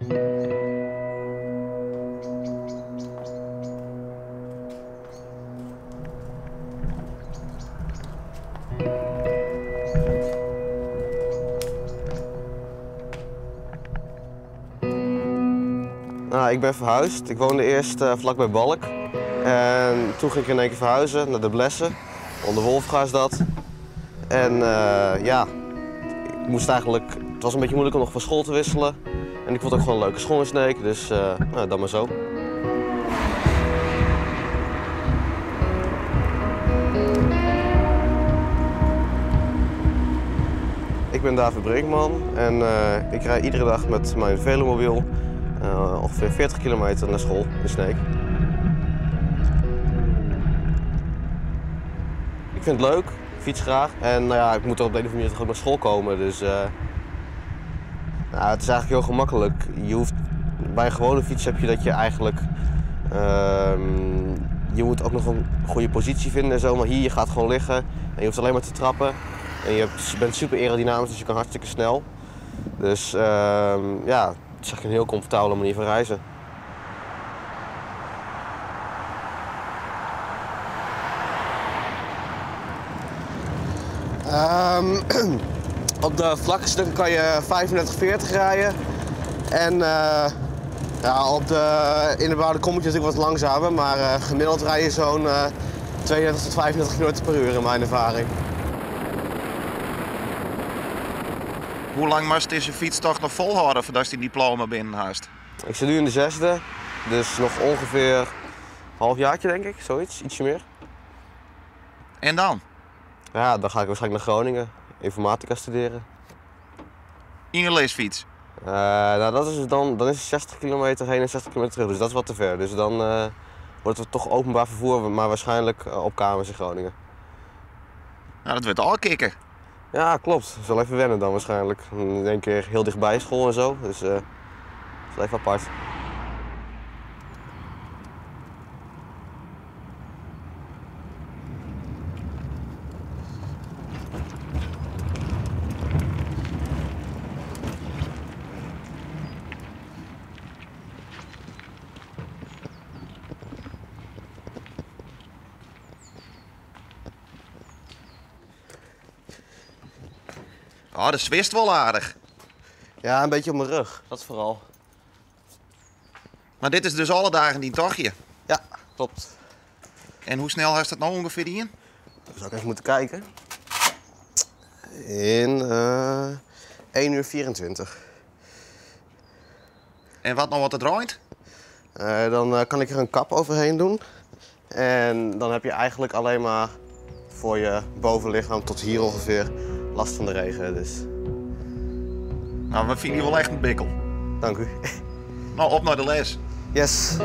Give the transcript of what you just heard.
Nou, ik ben verhuisd. Ik woonde eerst uh, vlakbij Balk. En toen ging ik in één keer verhuizen naar de Blesse. Onder Wolfga is dat. En uh, ja, ik moest eigenlijk, het was een beetje moeilijk om nog van school te wisselen. En ik vond het ook gewoon een leuke school in Sneek, dus uh, nou, dan maar zo. Ik ben David Brinkman en uh, ik rijd iedere dag met mijn velomobiel uh, ongeveer 40 kilometer naar school in Sneek. Ik vind het leuk, ik fiets graag en nou ja, ik moet er op de een of andere manier toch ook naar school komen. Dus uh, nou, het is eigenlijk heel gemakkelijk. Je hoeft, bij een gewone fiets heb je dat je eigenlijk, je moet ook nog een goede positie vinden en zo, maar hier je gaat gewoon liggen en je hoeft alleen maar te trappen. En je bent super aerodynamisch, dus je kan hartstikke snel. Dus ja, het is eigenlijk een heel comfortabele manier van reizen. Op de vlakke stukken kan je 35, 40 rijden. En uh, ja, op de in de bebouwde kom je natuurlijk wat langzamer, maar uh, gemiddeld rij je zo'n 32 tot 35 km per uur in mijn ervaring. Hoe lang moest deze fietstocht nog volhouden voordat je die diploma binnen haast? Ik zit nu in de zesde, dus nog ongeveer een halfjaartje denk ik, zoiets, ietsje meer. En dan? Ja, dan ga ik waarschijnlijk naar Groningen, informatica studeren. In een leesfiets? Nou, dat is dan, dan is het 60 kilometer heen en 60 kilometer terug, dus dat is wat te ver. Dus dan wordt het toch openbaar vervoer, maar waarschijnlijk op kamers in Groningen. Nou, dat wordt al kicken. Ja, klopt. Dat is wel even wennen dan waarschijnlijk. In één keer heel dichtbij school en zo, dus dat is even apart. Oh, dat zwist wel aardig. Ja, een beetje op mijn rug, dat vooral. Maar dit is dus alle dagen die tochtje? Ja, klopt. En hoe snel heeft dat nou ongeveer in? Dan zou ik even moeten kijken. In 1 uur 24. En wat nou wat het draait? Dan kan ik er een kap overheen doen. En dan heb je eigenlijk alleen maar voor je bovenlichaam tot hier ongeveer last van de regen, dus. Nou, we vinden je wel echt een bikkel. Dank u. Nou, op naar de les. Yes.